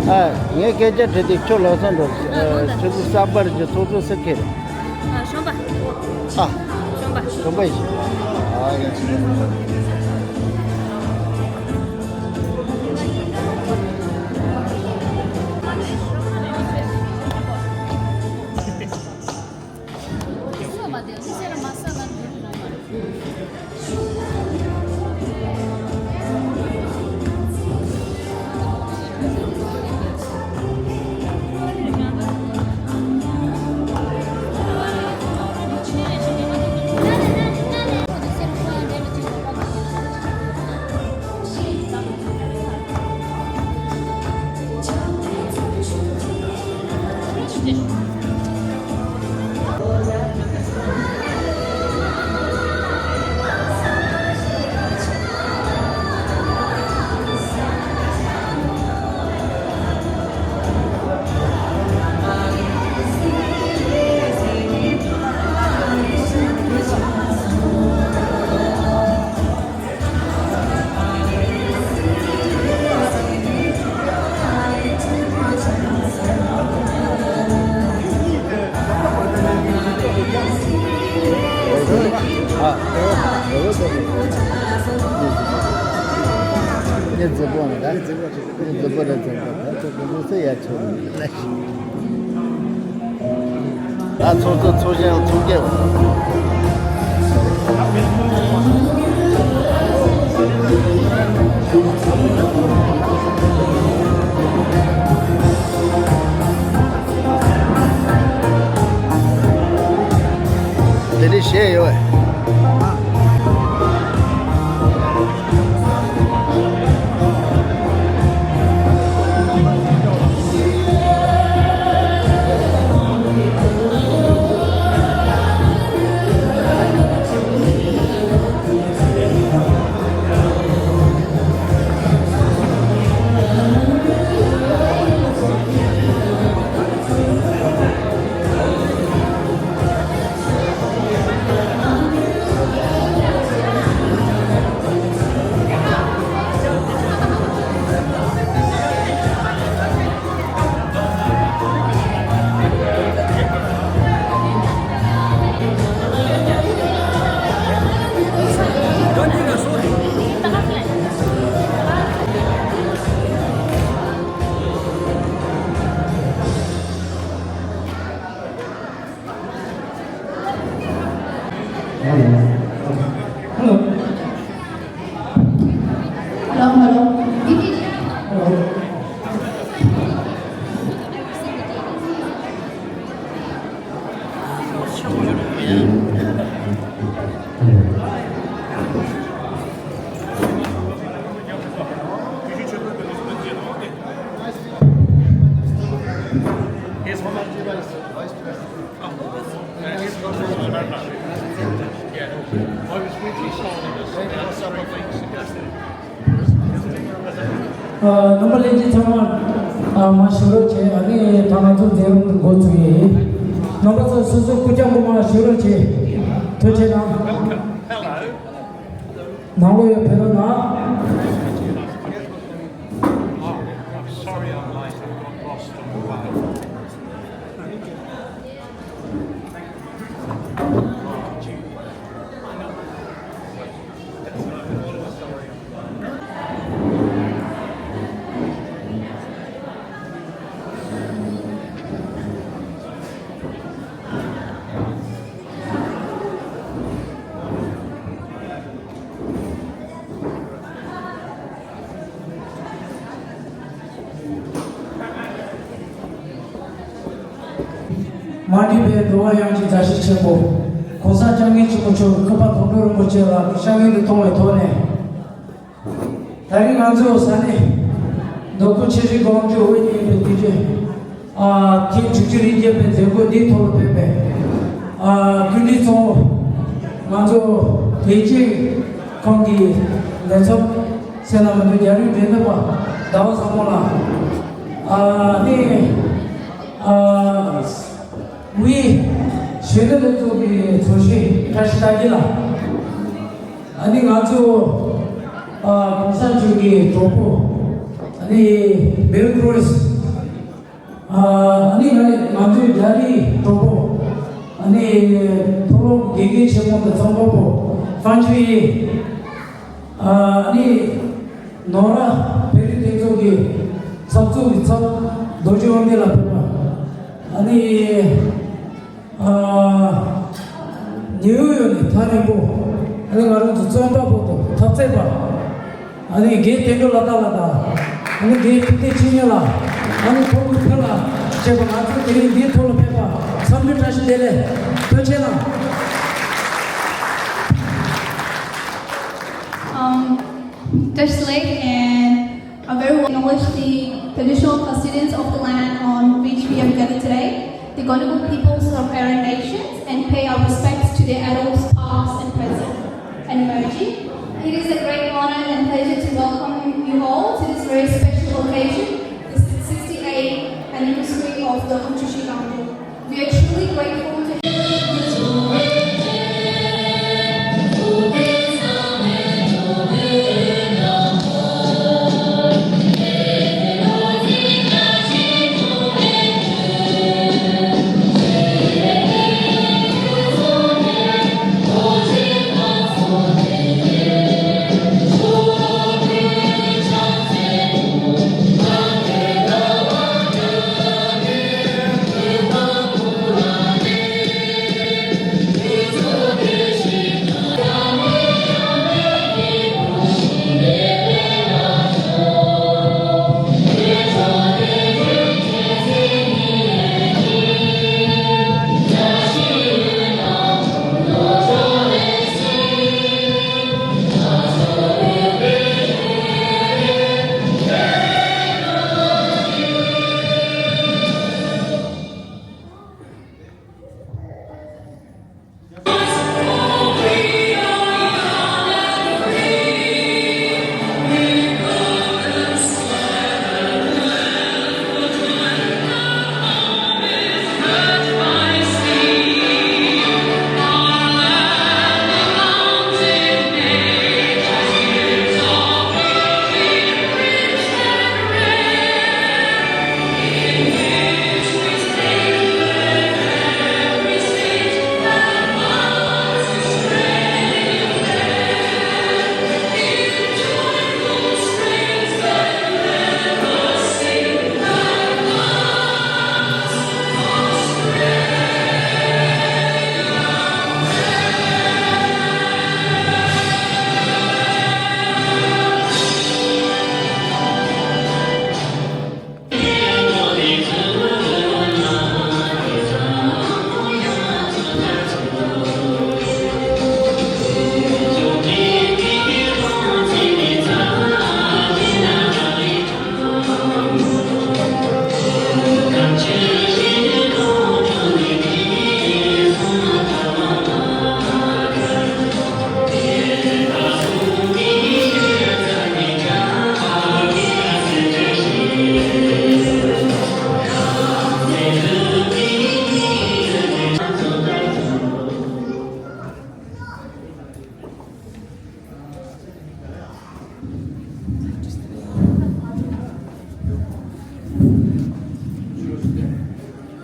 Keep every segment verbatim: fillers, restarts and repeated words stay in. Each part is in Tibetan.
ཨ། ངས་སྐད་ཆ་དྲིས་ཏེ་ཁྱོད་ལམ་སང་འགྲོ། ཨ། ཁྱོད་ཚོ་གསར་པར་གྱི་ཚོགས་གཙོ་སུ་ཁེལ། ཨ། གཞོན་པ། ཨ། གཞོན་པ། གཞོན་པ་ཡིན། ཨ། ཡ། ད་ཚོགས་གཙོ་ཚོགས་གཞོན་ཚོགས་སྐྱིད། དེ་འདྲ་བཤད་ཡོད་པས། Hello. Hello, hello. Hello. རྣམ་པ་ལྷན་རྒྱས་ཚང་མ། ཨ། མར་བཞུགས་རོགས་བྱེད། ཨ་ནི་ད་ང་ཚོ་མཛད་རིམ་འགོ་ཚུགས་ཡིན། རྣམ་པ་ཚོ་སོ་སོ་སྐུ་རྐྱང་པོ་མར་བཞུགས་རོགས་བྱེད། ཐུགས་རྗེ་གནང་། ནང་ལོགས་ཡར་ཕེབས་རོགས་གནང་། མ་འདྲིས་པའི་འགྲོ་བ་ཡོངས་ཀྱི་མཛའ་བཤེས་ཆེན་པོ་༸གོང་ས་༸སྐྱབས་མགོན་ཆེན་པོ་མཆོག་གི་སྐུ་པར་དོན་གྲུབ་རིན་པོ་ཆེ་ལགས་ཀྱི་ཤ་འཁོན་དུ་མཐོང་བའི་ཐོག་ནས། ད་རིང་ང་ཚོ་ས་གནས་མདོ་ཁམས་ཆེ་ཧྲིལ་གོམ་བགྲོད་དབུ་བརྙེས་པའི་དུས་ཆེན། ཨ། ཐེངས་དྲུག་ཅུ་རེ་བརྒྱད་པའི་མཛད་སྒོ་འདིའི་ཐོག་ལ་ཕེབས་པའི། ཨ། སྐུ་མགྲོན་གཙོ་བོ་ང་ཚོ་དེ་རྗེས་ཁོང་གི་ལས་ཚབ་སེམས་ལ་མི་འདུག་རྒྱ་རིགས་འབྲེལ་མཐུད་པ་ཟླ་བ་བཟང་མོ་ལགས། ཨ་ནི། ཨ། དབུས་གཞོན་ནུ་ལྷན་ཚོགས་ཀྱི་ཚོགས་གཞོན་བཀྲ་ཤིས་རྟག་བརྒྱད་ལགས། ཨ་ནི་ང་ཚོ། ཨ། གོང་ས་མཆོག་གི་གྲོགས་པོ། ཨ་ནི་བྷིལ་ཀྲོ་རིས་ ཨ་ནི་ང་ང་ཚོའི་རྒྱ་རིགས་གྲོགས་པོ། ཨ་ནི་མཐོ་སློབ་དགེ་རྒན་ཆེན་མོ་དང་རྩོམ་པ་པོ་ཧྥང་ཆོས་ཡེ། ཨ་ནི་ནོ་ར་བོད་རིགས་སྒྲིག་འཛུགས་ཀྱི་ཚབ་ཚུབ་ཀྱི་ཚབ་རྡོ་རྗེ་དབང་ལྡན་ལགས་ཕེབས་པ། ཨ་ནི། ཨ། ཉེ་བོ་ཡོད་ནི་ཐག་རིང་པོ། ཨ་ནི་ང་རང་ཚོ་རྩོམ་པ་པོ་དང་འཐབ་རྩོད་པ། ཨ་ནི་རྒན་དོན་གྲུབ་ལགས་ལགས་དང་། ཨ་ནི་རྒན་ཐུབ་བསྟན་ཆོས་ཉིད་ལགས། ཨ་ནི་ཕྲུ་གུ་ཕུན་ལགས་བཅས་པ། ང་ཚོ་དེ་རིང་འདིའི་ཐོག་ལ་ཕེབས་པ་འཚམས་འདྲི་བཀྲ་ཤིས་བདེ་ལེགས། ཐུགས་རྗེ་གནང་། Um, Desh Lake and I very well acknowledge the traditional custodians of the land on which we have gathered today, the Gadigal peoples of Aryan nations, and pay our respects to their elders past and present and emerging. It is a great honor and pleasure to welcome you all to this very special occasion, the sixty-eighth anniversary of the Khuchushi Gamdruk. We are truly grateful to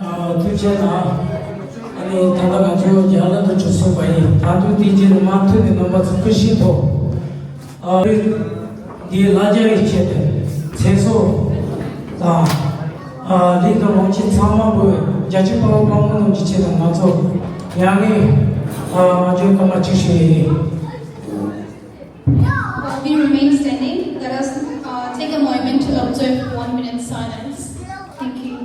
ཨ། ཐུགས་རྗེ་གནང་། ཨ་ནི་ད་ལྟ་ང་ཚོ་རྒྱ་ལ་དུ་གྲུ་སོང་བ་ཡིན། ད་དུང་དེ་རྗེས་མ་ཐུག་ནས་རྣམ་པ་ཚོ་སྐུ་ཞིག་ཐོག་ཨ། འདིའི་ལ་རྒྱ་ཡི་ཆེད་དུ་ཚེ་སྲོག་དང་། ཨ། ལས་དང་ལོངས་སྤྱོད་ཚང་མ་བོད་རྒྱ་ཆེ་དཔའ་བོ་དཔའ་མོ་རྣམས་ཀྱི་ཆེད་དུ་ང་ཚོ་ཡང་ངས། ཨ། ང་ཚོའི་སྐར་མ་བཅུ་ཞུ་ཡི་ཡིན། While we remain standing, let us, uh, take a moment to observe one minute silence. Thank you.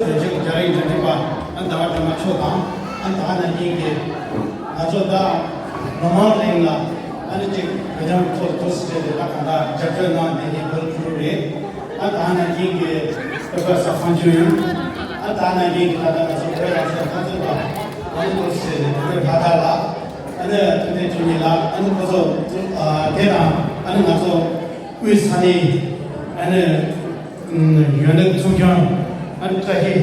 རྒྱ་རིགས་འབྲེལ་མཐུད་པ་ཨ་ནི་ཟླ་བ་སྒྲོལ་མ་མཆོག་དང་། ཨ་ནི་ད་ག་ནང་བཞིན་གྱི་ང་ཚོ་ད་ལོ་མང་རིང་ལ་ཨ་ནི་ཅིག་བོད་དོན་ཐོག་ཏུ་ཐུགས་སུ་བྲེལ་ཏེ་ད་གང་ལྟར་རྒྱབ་སྐྱོར་གནང་བསྡད་མཁན་བོད་ཕྲུ་གུ་རེད། ཨ་ད་ག་ནང་བཞིན་གྱི་བོད་པ་ས་ཁོང་ཆུང་ཡིན། ཨ་ད་ག་ནང་བཞིན་གྱི་ད་ལྟ་ང་ཚོ་བོད་རང་བཙན་ཐོབ་ཐང་ལ་ཨ་ནི་ཐུགས་སུ་བྲེལ་ཏེ་བོད་པའི་ལྷ་དར་ལ་ཨ་ནི་ཐུབ་བསྟན་ཆོས་ཉིད་ལགས། ཨ་ནི་ཁོ་ཚོ་ཨ་དེ་དང་ཨ་ནི་ང་ཚོ་དབུས་ས་གནས་ཨ་ནི་ཡོན་ཏན་ཚོགས་ཆུང་ཨ་ནི་བཀྲ་ཤིས་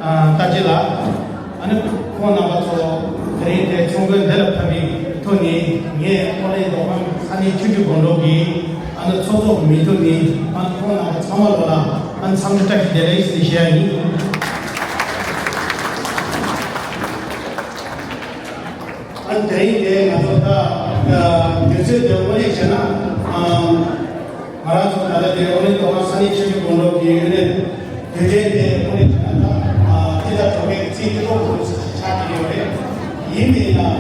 ཨ་རྟགས་བརྒྱད་ལགས། ཨ་ནི་ཁོང་རྣམ་པ་ཚོ་དེ་རིང་དེ་ཚོགས་མགོན་འདི་ལ་ཕེབས་པའི་ཐོག་ནས་ངས་ཨོ་གླིང་མདོ་ཁམས་ས་གནས་ཆུ་བཞི་སྒང་དྲུག་གི་ ཨ་ནི་ཚོགས་གཙོ་མི་ཐུབ་ནི་ཨ་ནི་ཁོང་རྣམ་པ་ཚང་མ་ལོ་ལ་ཨ་ནི་འཚམས་འདྲི་བཀྲ་ཤིས་བདེ་ལེགས་ཞེས་ཞུ་ཡ་ཡིན། ཨ་ནི་དེ་རིང་དེ་ང་ཚོ་ད་དུས་ཚོད་དེ་དངོས་གནས་བྱས་ན་ཨ། ང་རང་ཚོ་ད་ལྟ་དེ་ཨོ་གླིང་མདོ་ཁམས་ས་གནས་ཆོས་བརྒྱུད་སྒྲུབ་སྡེ་གི་ཡུན་རིང་དུས་དྲན་དེ་དངོས་གནས་བྱས་ན་ད་ཨ་ཕྱི་ཟླ་དྲུག་པའི་ཚེས་བཅུ་དྲུག་གི་ཚེས་ཆགས་ཀྱི་ཡོད་རེད། ཡིན་པས་ན་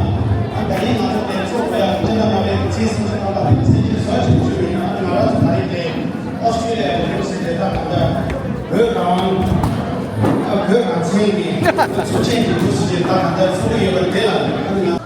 ཨ་ད་རིང་ང་ཚོ་དེ་ཚོགས་པའི་ཕྱི་ཟླ་ལྔ་པའི་ཚེས་སུམ་ཅུ་ཐམ་པ་དེ་སྲིད་ཇུས་བཟོ་ཆེན་བཅུ་ཡིན་ན་ང་རང་ཚོ་ད་རིང་དེ་ཨོ་སི་ཀྲི་ལི་ཡ་གི་ཡུ་སི་དེ་ད་གང་ལྟར་བོད་རང་དབང་ཨ་བོད་རང་བཙན་གྱི་ཚོགས་ཆེན་གྱི་ཡུ་སི་དེ་ད་གང་ལྟར་ཚོགས་ཀྱི་ཡོད་པ་དེ་ལ་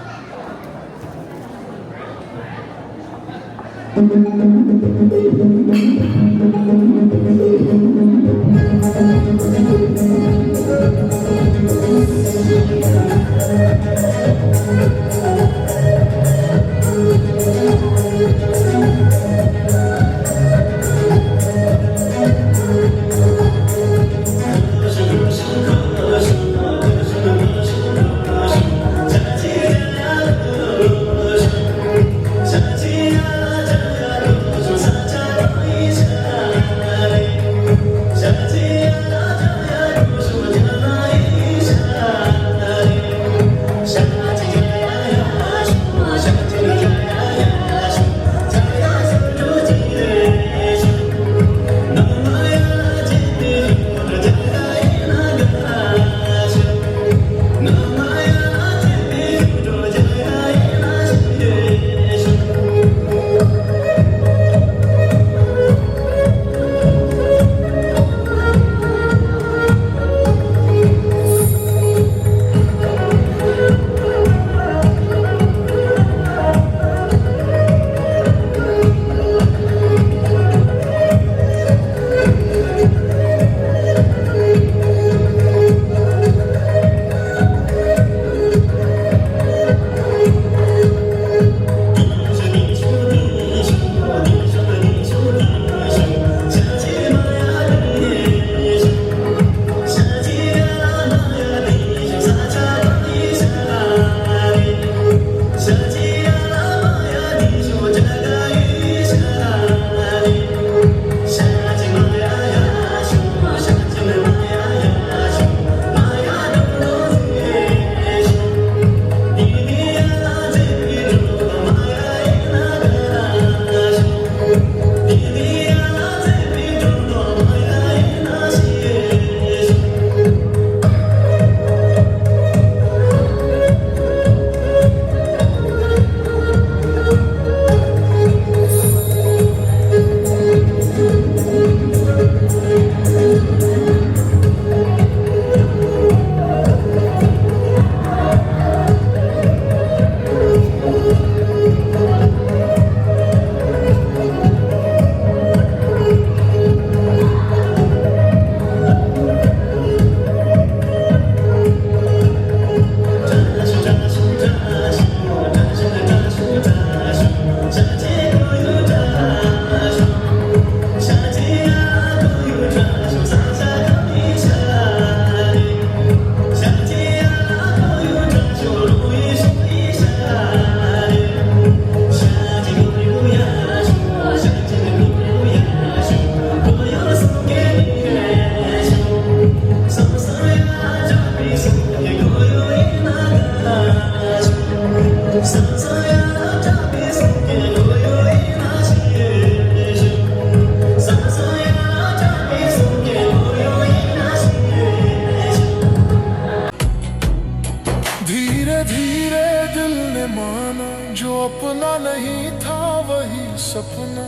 ང་धीरे धीरे दिल ने माना, जो अपना नहीं था वही सपना,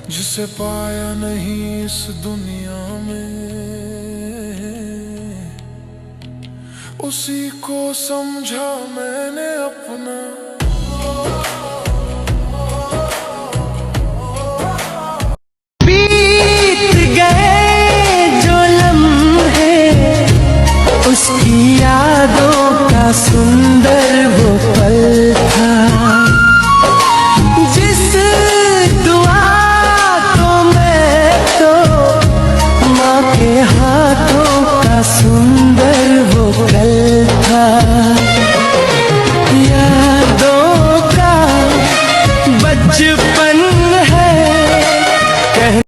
जिसे पाया नहीं इस दुनिया में, उसी को समझा मैंने अपना।